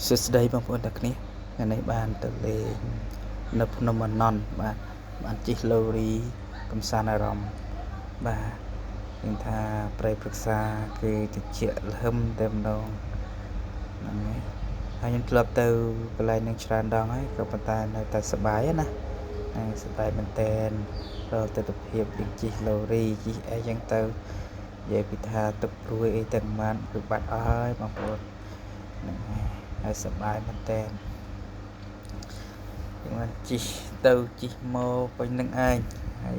សួស្តីបងប្អូនទាំងគ្នាថ្ងៃនេះបានទៅលេងនៅភ្នំអនន្តបាទបានជិះឡូរីកំសាន្តអារម្មណ៍បាទឃើញថាព្រៃព្រឹក្សាគឺតិចលឹមតែម្ដងហ្នឹងហើយហើយខ្ញុំធ្លាប់ទៅកន្លែងនឹងច្រើនដងហើយក៏ប៉ុន្តែនៅតែសប្បាយណាហ្នឹងសប្បាយមែនតែនរាល់ទិដ្ឋភាពយើងជិះឡូរីជិះអីចឹងទៅនិយាយពីថាទឹកព្រួយអីទាំងប៉ុន្មានគឺបាត់អស់ហើយបងប្អូនហ្នឹងហើយសប្បាយមែនតើយើងបានជិះទៅជិះមកពេញនឹងឯងហើយ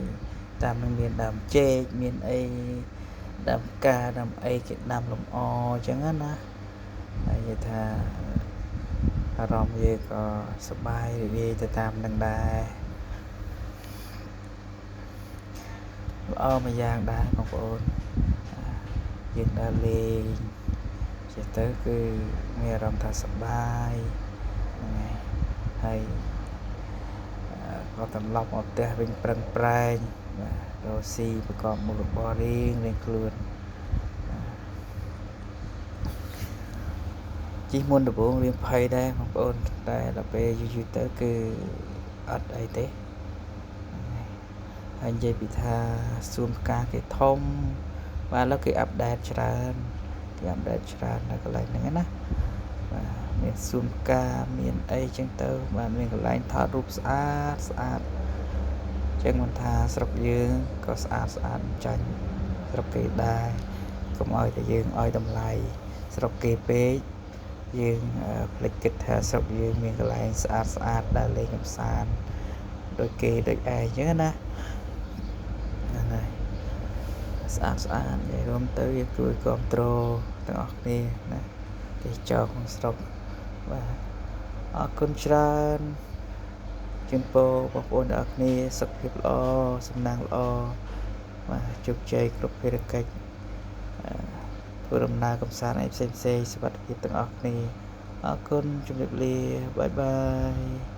តាមនឹងមានដើមចេកមានអីដើមកាដើមអីគេដាំលម្អអញ្ចឹងណាហើយនិយាយថាអារម្មណ៍យើងក៏សប្បាយរីករាយទៅតាមនឹងដែរល្អមួយយ៉ាងដែរបងប្អូនយើងដើរលេងចេះទៅគឺមានអារម្មណ៍ថាសប្បាយហ្នឹងហើយក៏ត្រឡប់មកផ្ទះវិញប្រឹងប្រែងបាទរកស៊ីប្រកបមុខរបររៀងរៀងខ្លួនជិះមុនដំបូងរៀងភ័យដែរបងប្អូនតែដល់ពេលយូរៗទៅគឺអត់អីទេហើយនិយាយពីថាសួនផ្កាគេធំបាទឥឡូវគេអាប់ដេតច្រើនគេអាប់ដេតច្រើននៅកន្លែងហ្នឹងណាបាទមានសួនផ្កាមានអីចឹងទៅបាទមានកន្លែងថតរូបស្អាតស្អាតចឹងមិនថាស្រុកយើងក៏ស្អាតស្អាតចាញ់ស្រុកគេដែរកុំឲ្យតែយើងឲ្យតម្លៃស្រុកគេពេកយើងភ្លេចគិតថាស្រុកយើងមានកន្លែងស្អាតស្អាតដែលលេងកម្សាន្តដូចគេដូចឯងចឹងណាហ្នឹងហើយស្អាតស្អាតនិយាយរួមទៅយើងជួយគ្រប់គ្រងទាំងអស់គ្នាណាទេសចរក្នុងស្រុកបាទអរគុណច្រើនជូនពរបងប្អូនទាំងអស់គ្នាសុខភាពល្អសំណាងល្អបាទជោគជ័យគ្រប់ភារកិច្ចធ្វើដំណើរកម្សាន្តអីផ្សេងៗសុវត្ថិភាពទាំងអស់គ្នាអរគុណជម្រាបលាបាយបាយ។